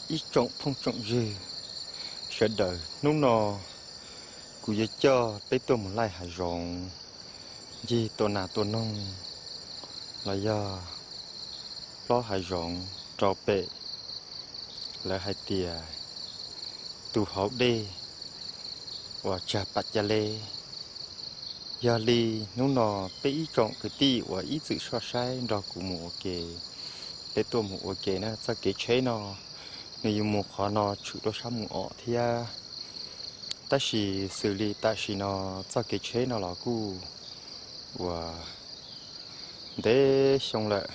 Ib tsoom phooj tsoom ywg sawv daws, hnub no kuv yuav coj peb tuaj mus laij hav zoov, ncig tua nas tua noog los yog plob hav zoov rau pem. Lawv hais tias tus hauv dej uas tsag pam ca le. Yog li hnub no peb ib tsoom kwv tij uas ib txwm soj saib nrog kuv mus ua ke, peb tuaj mus ua ke na. Txoj kev tsheb no nws yuav mus qhov no tshwm rau sab mus om thiab, tab sis xws li tam sim no txoj kev tsheb no los kuj uas ntev xyoo lawm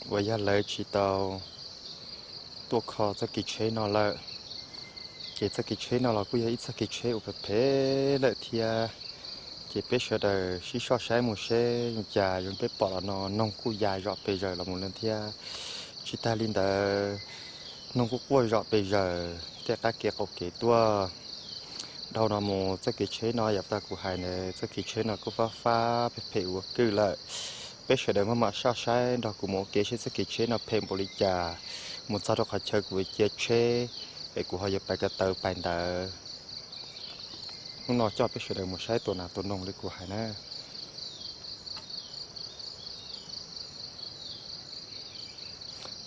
uas yog lawv tsis tau tuaj kho txoj kev tsheb no lawm, ces txoj kev tsheb no los kuj yog ib txoj kev tsheb uas phem phem lawm thiab. Ces peb sawv daws sib soj saib mus seb zoo cas, zoo peb pom los no noog kuj ya zom pes zaws los mus li thiab. Tsis tag li ntawd, noog kuj quaj zom pes zaws tej qab kev qaum kev tuaj. Dhau no mus txoj kev tsheb no yam tau kuv hais ntawd, txoj kev tsheb no kuj fab fab phem phem ua kwj lawm. Peb sawv daws maj mam soj saib nrog kuv mus ua ke seb txoj kev tsheb no phem npaum li cas, mus txog rau qhov chaw kuv yuav cia tsheb es kuv ho yuav pais ko taw pais ntawd. Hnub no coj peb sawv daws mus saib tua nas tua noog li kuv hais na.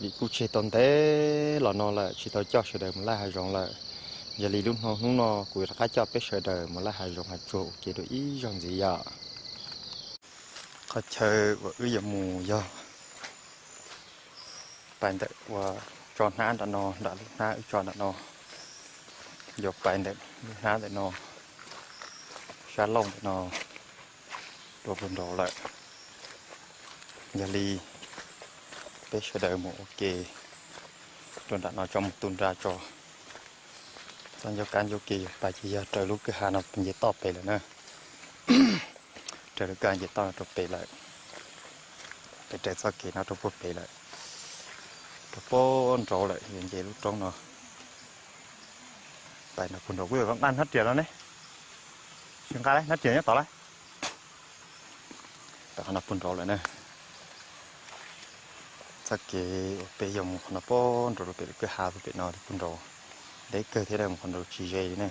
Vim kuj tseg tau ntev los no lawm tsis tau coj sawv daws mus laij hav zoov lawm, yog li lub hnub no kuv yuav rov qab coj peb sawv daws mus laij hav zoov hav tsuag ua ke dua ib zaug ntxiv yom. Qhov chaw uas wb yuav mus yog pais ntawm uas tso hnab nram no, nram lub hnab wb tso nram no, yuav pais ntawm lub hnab ntawm no, sab laug ntawm no, rau puag nraud lawm. Yog li peb sawv daws mus ua ke rau nram no tso mus tu nra tso, txoj ncauj kab ncauj ke yuav pais ces yog raws lub kwj ha no nce toj pem lawm na. Raws lub kwj ha nce toj no rau pem lawm, pem raws txoj kev no rau puag pem lawm, rau puag nraud lawm yuav nce lub roob no. Pais no puag nraud kuj yuav nqa hnab riam no ne, tsis nqa hnab riam nyob tod lawm. Pais qhov no puag nraud lawm na. Txoj kev uas peb yuav mus qhov no puag nraud rau pem lub kwj ha puag pem no puag nraud, deb kawg thiab, mus qhov nraud tsis ze li ne,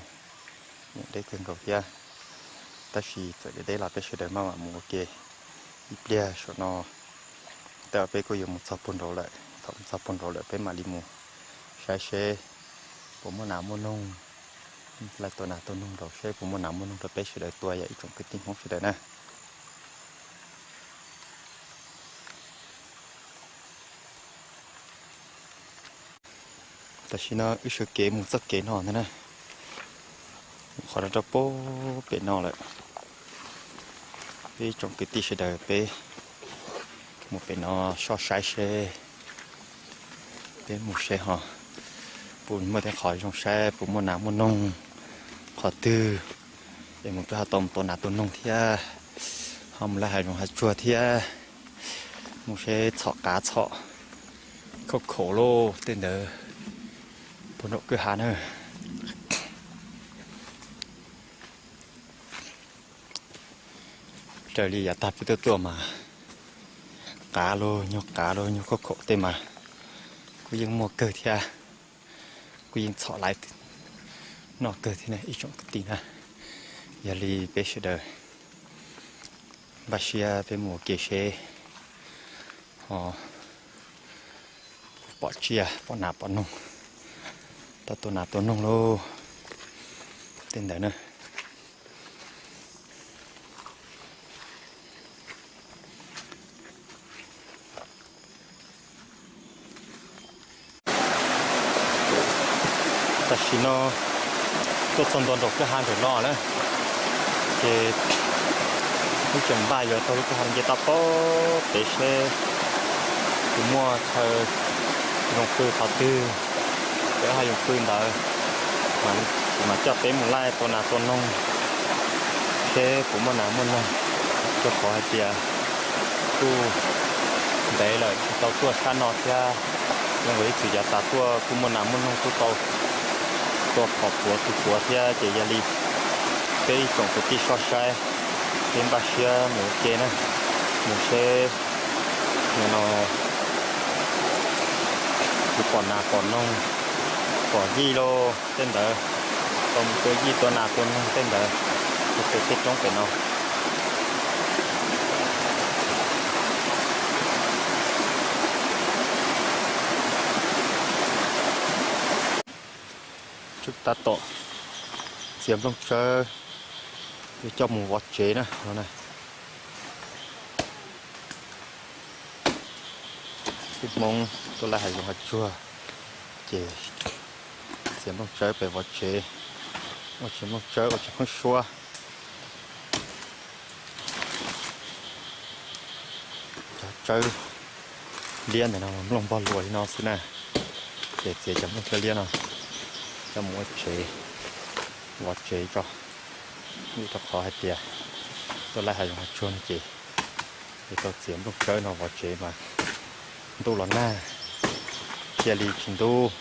deb kawg nkaus thiab. Tab sis txawm deb deb los peb sawv daws maj mam mus ua ke ib pliag saum no. Tej zaum peb kuj yuav mus txog puag nraud lawm, thaum mus txog puag nraud lawm peb mam li mus saib seb puas muaj nas muaj noog, laij tua nas tua noog nraud seb puas muaj nas muaj noog rau peb sawv daws tua yom ib tsoom kwv tij Hmoob sawv daws na. Tam sim no wb sawv kev mus txoj kev no ntag na, mus qhov no rau puag pem no lawm. Peb ib tsoom kwv tij sawv daws peb mus pem no soj saib seb, peb mus seb ho puas muaj tej qhov zoo saib, puas muaj nas muaj noog qhov twg, es mus peb ho tau mus tua nas tua noog thiab, ho mus laij hav zoov hav tsuag thiab, mus seb txhom qav txhom khauj khaum lauj tej ntawd puag nraum kwj ha na. Raws li yav tag peb tuaj tuaj mas qav lauj, nyuag qav lauj, nyuag khauj khaum tej mas kuj yeej muaj kawg thiab, kuj yeej txhom laiv noj kawg thiab ne ib tsoom kwv tij na. Yog li peb sawv daws npaj siab peb mus ua ke seb ho pom tsiaj pom nas pom noog, tau tua nas tua noog lauj tej ntawd na. Tam sim no tuaj txog ntua nraum kwj ha nraum no na, ces wb tseem npaj yuav taug lub kwj ha nce toj pem seb puas muaj chaw zoo pw qhov twg, ces wb ho yuav pw ntawd, kuv mam coj peb mus laij tua nas tua noog seb puas muaj nas muaj noog, rau qhov hais tias kuj ntev lawm tsis tau tuaj sab no thiab. Zoo nkaus ib txwm yav tas tuaj kuj muaj nas muaj noog kuj tau tua qhov puav tus puav thiab, ces yog li peb ib tsoom kwv tij soj saib, peb npaj siab mus ua ke na, mus seb no Pom nas pom noog, pom yij lauj tej ntawd, tau mus tua yij tua nas tua noog tej ntawd, ua pem tej roob pem no. Tswb tab tom txiav nplooj tsawb yuav coj mus vov tsev na no na. Tib Hmoob tuaj laij hav zoov hav tsuag ces txiav nplooj tsawb pem vov tsev, ua tsev nplooj tsawb ua tsev pheeb suab. Cov tsawb liab ntawm no nplooj npog luas li no xwb na, ces txiav cov nplooj tsawb liab no coj mus ua tsev, vov tsev tso. Vim rau qhov hais tias tuaj laij hav zoov hav tsuag no ces yuav tau txiav nplooj tsawb no vov tsev mas ntuj los nag, cia li tsis ntub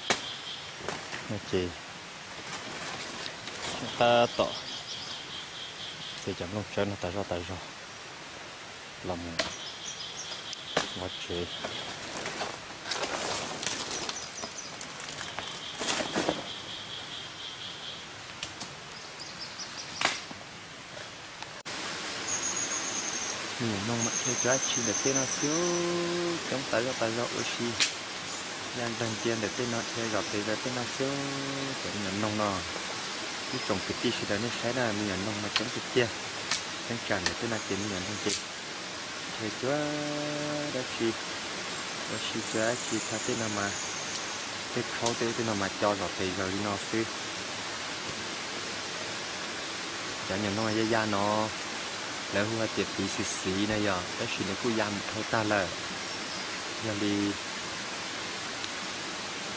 no ces tab tom txiav cov nplooj tsawb no tas zog tas zog los mus vov tsev. Me nyuam noog mas dhia cov dab tsi ntawm tej no xwb, coob tas zog tas zog ua si, ya nreeg cia ntawm tej no dhia zom pes zom tej no xwb. Cov me nyuam noog no, ib tsoom kwv tij sawv daws nej saib na, me nyuam noog mas coob tiag tiag. Cheeb tsam ntawm tej no ces me nyuam noog ces dhia cov dab tsi, ua si cov dab tsi txog tej no mas, tej khaub tej ub tej no mas co zom pes zom li no xwb. Cov me nyuam noog ya ya no, lawv hu hais tias piv xis xiv na yog, tab sis nws kuj ya mus dhau tag lawm. Yog li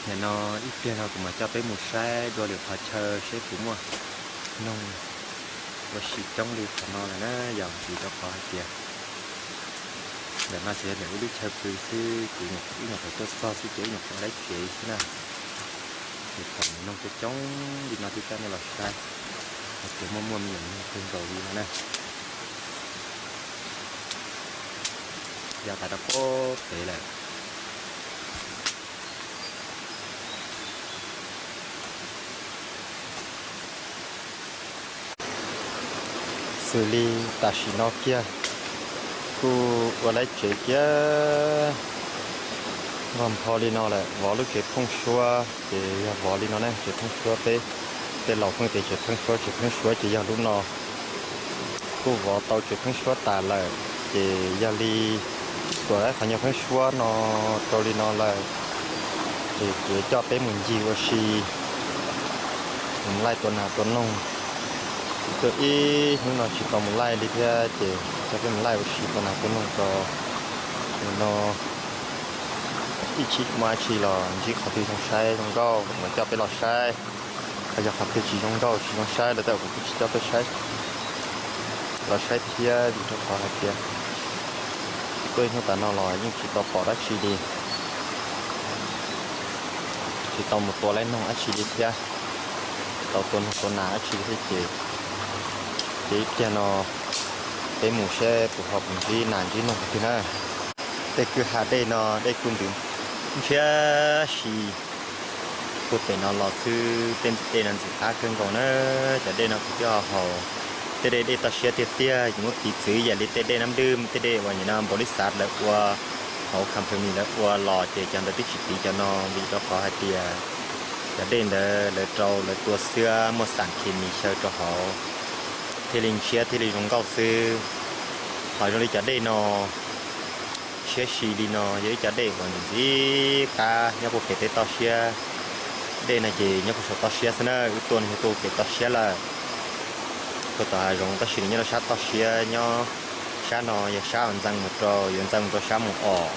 nim no ib pliag no kuv mam coj peb mus saib dua lwm qhov chaw seb puas muaj noog ua si coob li qhov no lawm na. Yog vim rau qhov hais tias ntawm no ces yog ntawm ib lub chaw pw xwb, kuv ib nyuam qhuav tuaj txog xwb ces ib nyuam qhuav laib tsev xwb na. Ces pom noog coob coob li no twb coj nej los saib hais tias muaj muaj me nyuam noog kawg nkaus li no na. Ya tas rau pem lawm. Xws li tam sim no kiag kuj ua laib tsev kiag vog npho li no lawm, vov lub tsev pheeb suab ces yog vov li no ne, tsev pheeb suab peb tej laus pheej tias tsev pheeb suab, tsev pheeb suab ces yog lub no. Kuj vov tau tsev pheeb suab tas lawm, ces yog li tuam qhov nyuag pheeb suab no rau li no lawm, ces kuv yuav coj peb mus ncig ua si, mus laij tua nas tua noog. Kuv tuaj ib hnub no tsis tau mus laij li thiab, ces coj peb mus laij ua si tua nas tua noog tso. Nim no ib chim muaj dab tsi los ntsib qhov twg zoo saib zoo nkauj los coj peb los saib. Qhov yog qhov twg tsis zoo nkauj tsis zoo saib lawm tej kuv kuj tsis coj peb saib, los saib thiab, vim rau qhov hais tias tuaj ib hnub tas no los yeej tsis tau pom dab tsi li, tsis tau mus tua laij noog dab tsi li thiab, tsis tau tua noog tua nas dab tsi li thiab ces, ces ib pliag no peb mus saib puas ho puas ntsib nas ntsib noog qhov twg na. Tej kwj ha dej no dej kuj ntws ntshiab si puag pem no los xwb, tej ntxim dej no ntxim qab kawg nkaus na. Cov dej no kuv twb ho haus, tej dej dej toj siab tiag tiag, ces muab piv txwv yam li tej dej Nab Dwb, tej dej uas nim no npaum li xav lawv ua, hauv company lawv ua los ces cov ntawd twb tsis piv cov no, vim rau qhov hais tias cov dej ntawd lawv rau lawv tua xwb muaj xam khes mis xyaw rau hauv, thiaj li ntshiab thiaj li zoo nkauj xwb. Ho zoo li cov dej no, ntshiab si li no yog ib cov dej uas ntxim qab nyob puag pem tej toj siab. Dej no ces nyob puag saum toj siab xwb na, wb tuaj no yog tuaj pem toj siab lawm, puag tom hav zoov, tab sis nws nyob rau sab toj siab, nyob sab no yog sab uas ntxeev mus rau, yuav ntxeev mus rau sab Moos Os.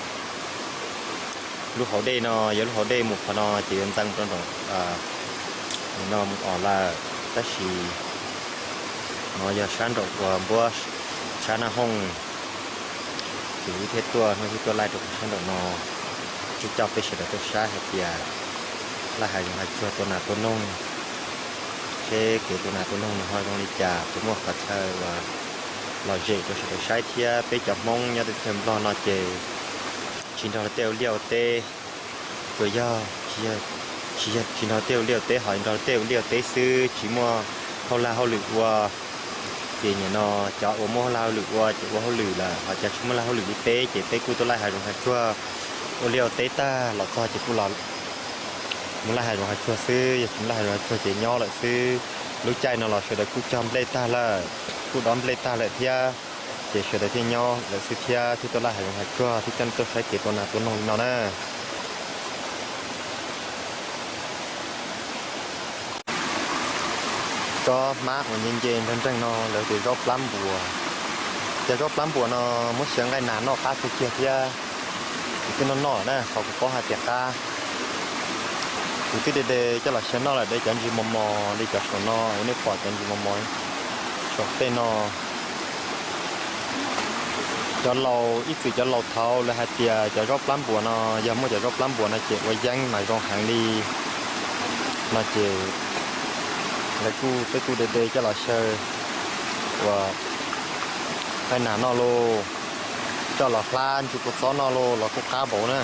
Lub hauv dej no yog lub hauv dej mus qhov no ces yuav ntxeev mus rau nraum no Moos Os lawm, tab sis no yog sab nraum uas npuab sab Naj Hooj, ces wb thiaj tuaj hnub thiaj tuaj laij rau sab nraum no, thiaj coj peb sawv daws tuaj saib hais tias laij hav zoov hav tsuag tua nas tua noog, seb kev tua nas tua noog nws ho zoo li cas, puas muaj qhov chaw uas lom zem rau sawv daws saib thiab. Peb cov Hmoob nyob tej teb chaws Nplog no ces tsis nrog luag tej ua liaj ua teb, Tsuas yog tsis yog, tsis yog tsis nrog tej ua liaj ua teb, ho nrog tej ua liaj ua teb xwb, tsis muaj hauj laj hauj lwm ua. Ces nim no cov uas muaj hauj laj hauj lwm ua ces ua hauj lwm lawm, ho cov tsis muaj laj hauj lwm li peb ces peb kuj tuaj laij hav zoov hav tsuag ua liaj ua teb tag los txog ces kuj los mus laij hav zoov hav tsuag xwb, yog tsis mus laij hav zoov hav tsuag ces nyob lawm xwb. Lub caij no los sawv daws kuj cog nplej tag lawm, kuj dob nplej tag lawm thiab, ces sawv daws thiaj nyob lawm xwb thiab, thiaj tuaj laij hav zoov hav tsuag thiab coj nej tuaj saib kev tua nas tua noog li no na. Tsob hmab uas nce nce nreeg nreeg no lawv tias zaub plab npuas. Cov zaub plab npuas no muab xyaw nqaij nas noj qab kawg kiag thiab. Kuv twb noj noj lawm na, qhov kuv paub hais tias qab. Kuv twb de de coj los xyaw noj lawm, de cov ntsis mos mos li cov saum no, nej pom cov ntsis mos mos saum tej no. Cov laus, ib txwm cov laus thaud lawv hais tias cov zaub plab npuas no, yog muaj cov zaub plab npuas no ces ua yeeb mas zoo heev li no ces lawv kuj, peb kuj de de coj los xyaw ua nqaij nas noj lauj, coj los hlab ntsis kua txob noj lauj los kuj qab npaum na.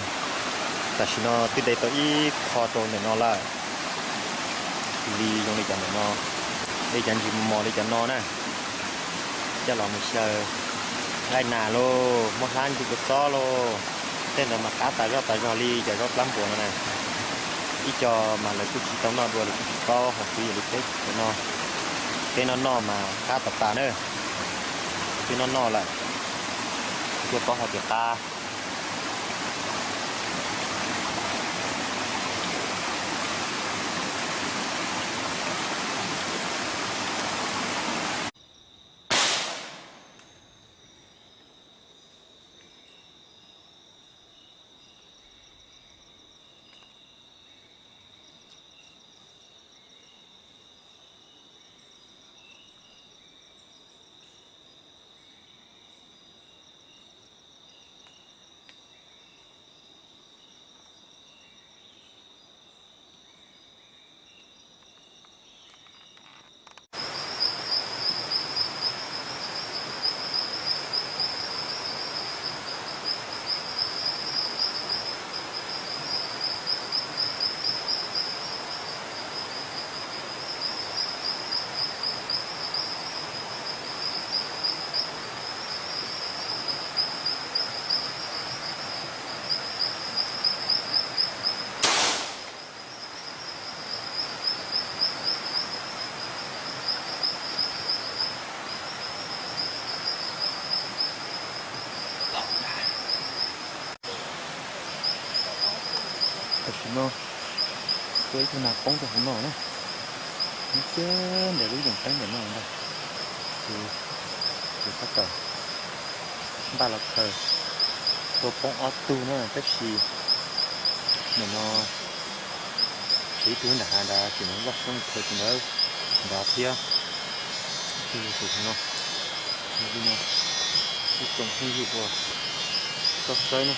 Tam sim no twb de tau ib qho rau ntawm no lawm, li zoo li cov ntawm no, de cov ntsis mos mos li cov no na, coj los mus xyaw nqaij nas lauj, muab hlab ntsis kua txob lauj. Tej ntawd mas qab tas zoj tas zog li cov zaub plab npuas no na. Ib co mas lawv kuj tsis tau noj dua, lawv kuj tsis paub hais xwb, yog li peb no, peb noj noj mas qab tas tas na. Twb noj noj lawm, thiaj paub hais tias qab. Tam sim no tuaj ib tug nas poob rau hauv no na, nyob kiag ntawm lub yoos teeb ntawm no ntag. Ces, ces sab tawm npaj los khaws, tuaj poob ob tug na, tab sis nim no tshuav ib tug nram hav nrad, ces nws loj xyoob khaws tus ntawd nrad thiab. Ib tug tus no, li no, ib tsoom phooj ywg uas txoj saib na.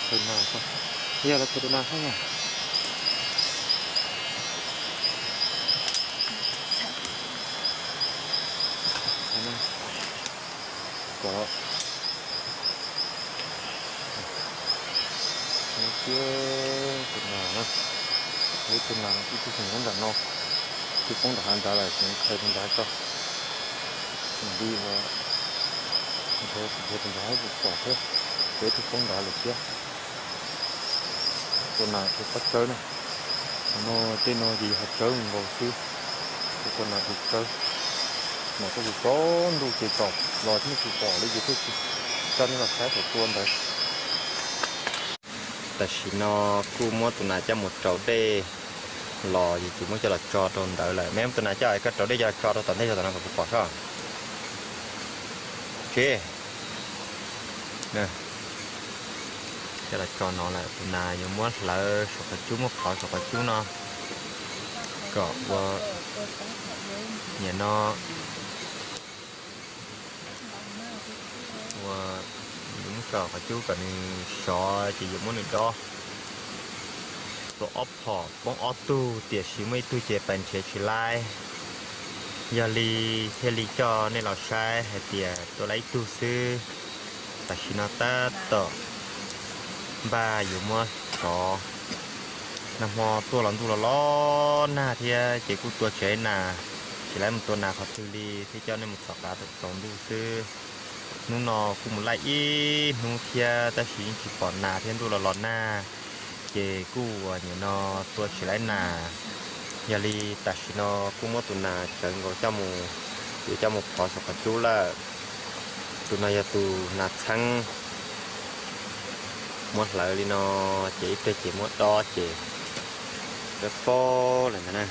Khaws nas, yog lawv khaws tus nas thiab yog. Pom, ib tug nas, ib tug nas, ib tug khoom nyob nram no, twb poob nram hav nrad lawm, ces khaws tus nrad tso. Li uas nrhiav, nrhiav tus nrad kuj pom thiab, ces ib tug poob nrad lawm thiab. Tua nas ces pab tsawb na. Qhov no, tej no ces yog hav tsawb nkaus xwb. Ces tua nas ces tsawb. Mas tuaj tsaus ntuj ces tsom los thiab nej tsis pom li ces thiaj tsis coj nej los saib thaum tua ntawd. Tam sim no kuj muab tus nas coj mus raus dej los ces kuj muab coj los tso rau ntawd lawm. Muab tus nas coj, koj raus dej coj los tso rau tom ntej, tso tom no kom kuv pom soj. Tsis, coj los tso no lawm. Tus nas yuav muab hlawv saum qhov cub, muab phov saum qhov cub no kom ua, nim no ua, yuav muab tso qhov cub kom nws sov ces yuav muab nws dob. Tua ob phom poob ob tug, tiam sis muaj ib tug ces pais nrhiav tsis laib. Yog li thiaj li coj nej los saib hais tias tua laib ib tug xwb. Tam sim no tab tom npaj yuav muab rov. Nag hmo tuaj los ntuj los los nag thiab ces kuj tua tsev nas, tsis laib mus tua nas qhov twg li thiab coj nej mus txhom qav tau tsaus ntuj xwb. Hnub no kuj mus laij ib hnub thiab tab sis yeej tsis pom nas thiab ntuj los los nag, ces kuj ua nim no tua tsis laib nas. Yog li tam sim no kuj muab tus nas tsawv nkaus coj mus, yuav coj mus phov saum qhov cub lawm. Tus no yog tus nas txheeb. Muab hlawv li no ces ib pliag ces muab dob ces dawb paug lawm ntag na.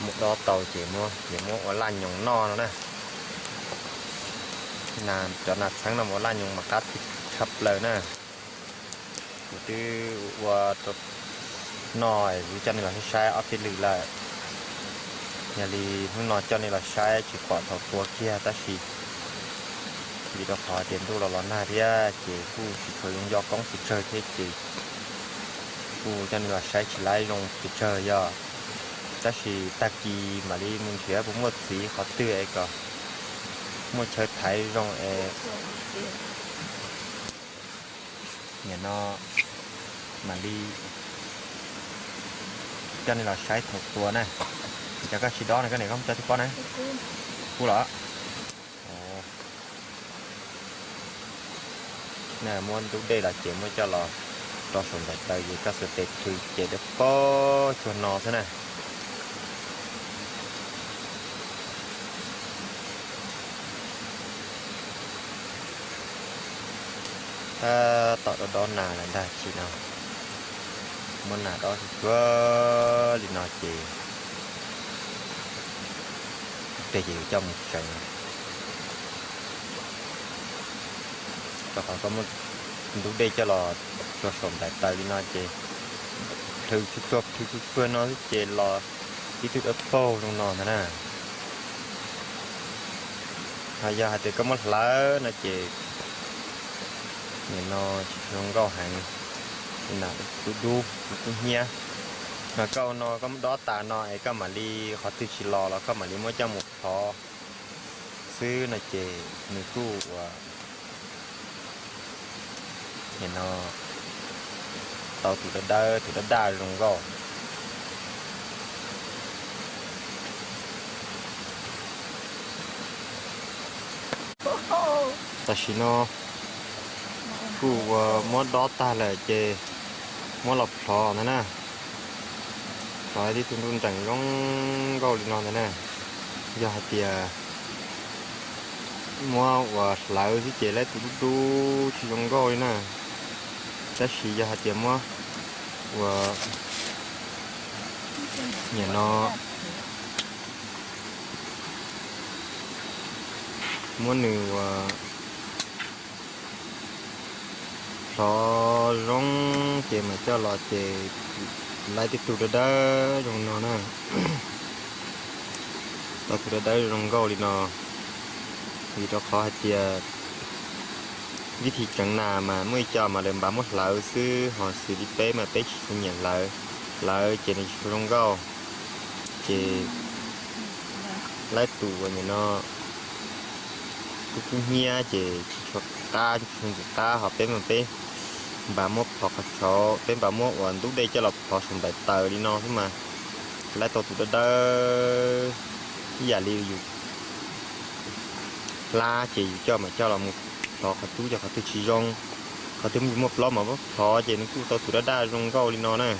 Muab dob tau ces muab, yuav muab ua laj nyoos noj no na. Cov nas txheeb no ua laj nyoos mas qab tshaj plaws na. Kuv twb ua rau noj, kuv coj nej los saib saib ob peb lwm lawm. Yog li hnub no coj nej los saib tsis pom thaum tua kiag tab sis vim rau qhov tias ntuj los los nag thiab ces kuj tsis tshua zoo nco koob pes tsawg thiab ces kuj coj nej los saib tsis laib zoo pes tsawg yog. Tab sis tag kis mam li mus nrhiav puas muaj txiv qhov twg es kom muaj chaw thaiv zoo es nim no mam li coj nej los saib thaum tua na. Cov koj tsis dob no koj niam koj muab tso twg pob na? Kub los? Muab ntub dej los ces muab coj los rau saum nplaim taws ces koj xuas tes plhws ces dawb paug cuag no xwb na. Tab tom dob dob nas lawm ntag tsis no. Muab nas dob tsuag tsuag li no ces ib pliag ces yuav coj mus tseev. Rau qhov koj muab ntub dej coj los rau saum nplaim taws li no ces plhws tsuag tsuag plhws tsuag tsuag no xwb ces los ib tug dawb paug zoo no ntag na. Ho yog hais tias koj muab hlawv no ces nim no tsis zoo nkauj heev, nas dub dub kub kub hnyiab. Ho koj ua no koj muab dob tas no es koj mam li qhov twg tsis los los koj mam li muab coj mus phov xwb no ces nws kuj ua nim no tau tus dawb dawb tus daj daj zoo nkauj. Tam sim no kuj ua muab dob tag lawm ces muab los plhov ntag na. Plhov tib tug nruj nreem zoo nkauj li no ntag na. Yog hais tias muab ua hlawv xwb ces laib tus dub dub tsis zoo nkauj li na. Tab sis yog hais tias muab ua nim no muab nws ua plhov zoo ces mas coj los ces laib tib tug dawb dawb zoo no na. Tau tus dawb dawb zoo nkauj li no, vim rau qhov hais tias vib thib tseev nas mas muaj ib co mas lawv npaj muab hlawv xwb, ho xws li peb mas peb tsis tshua nyiam hlawv, hlawv ces nws tsis tshua zoo nkauj. Ces laib tus uas nim no kub kub hnyiab ces tsis tshua qab, tsis tshua ntxim qab, ho peb mas peb npaj muab phov qhov tshauv, peb npaj muab ua ntub dej coj los phov saum nplaim taws li no xwb mas laib tau tus dawb dawb ib yam li yus hlab ces yus coj mas coj los mus plhov qhov cub, cov qhov twg tsis zoo, qhov twg muaj plaub mas muab plhov ces nws kuj tau tus daj daj zoo nkauj li no na.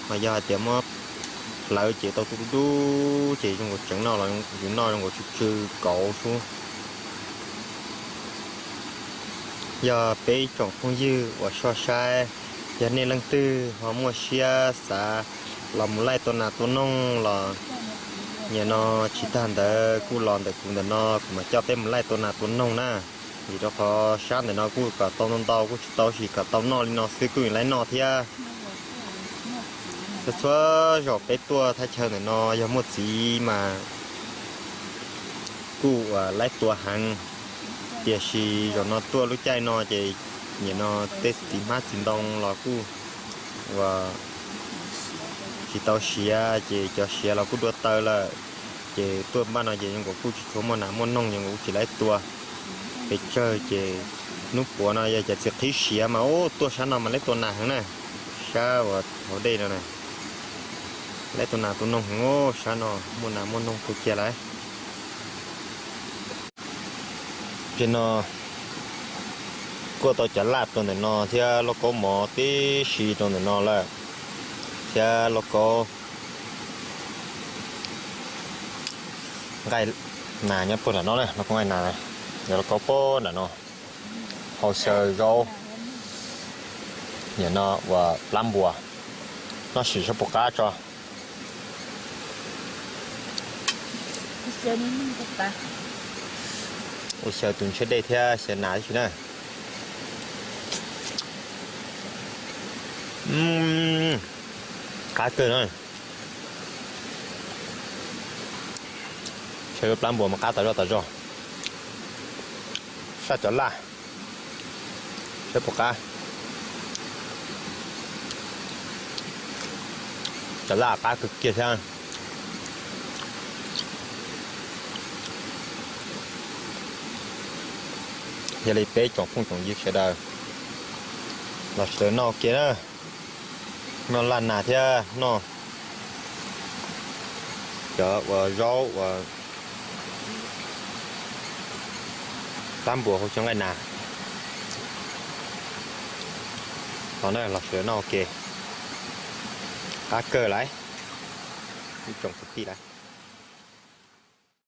Mas yog hais tias muab hlawv ces tau tus dub dub ces zoo nkaus tseev noj los yus noj zoo nkaus tsw tsw kauv sub. Yog peb ib tsoom phooj ywg uas soj saib, yog nej leej twg ho muaj siab xav los mus laij tua nas tua noog los nim no tsis tag ntawd kuj los ntawm kuv ntawm no kuv mam coj peb mus laij tua nas tua noog na. Vim rau qhov sab ntawm no kuj kom tau ntau ntau kuj tsis tau sis kom tau noj li no xwb kuj yeej laib noj thiab. Txhua txhua zaus peb tuaj thaj chaw ntawm no yog muaj txiv mas kuj uas laib tua heev, tiam sis zaum no tuaj lub caij no ces nim no tej txiv hmab txiv ntoo los kuj uas tsis tau siav ces cov siav los kuj dua taw lawm. Ces tuaj npaj no ces zoo nkaus kuj tsis tshua muaj nas muaj noog, zoo nkaus kuj tsis laib tua. Pes tsawg ces hnub puav no yog cov txiv qhib siav mas ub, tuaj sab no mas laib tua nas heev na. Sab uas hauv dej no na, laib tua nas tua noog heev ub, sab no muaj nas muaj noog kawg kiag lawm. Ces no kuaj tau cov laj rau ntawm no thiab lauj kaub mov tib si rau ntawm no lawm, thiab lauj kaub nqaij nas nyob puag nram no na, lauj kaub nqaij nas, yog lauj kaub puag nram no, hau xyaw zaub, nim no uas plab npua, noj sim sab puas qab tso. Ua xyaw tus ntshiab dej thiab xyaw nas tib si na. Qab kawg no. Xyaw plab npua mas qab tas zog tas zog. Sab cov laj, sab puas qab. Cov laj qab kawg kiag thiab. Yog li peb tsoom phooj tsoom ywg sawv daws los sawv daws noj ua ke na, noj laj nas thiab noj cov uas zaub uas plab npua hau xyaw nqaij nas. Los na, los sawv daws noj ua ke, qab kawg lawm ib tsoom kwv tij lawm.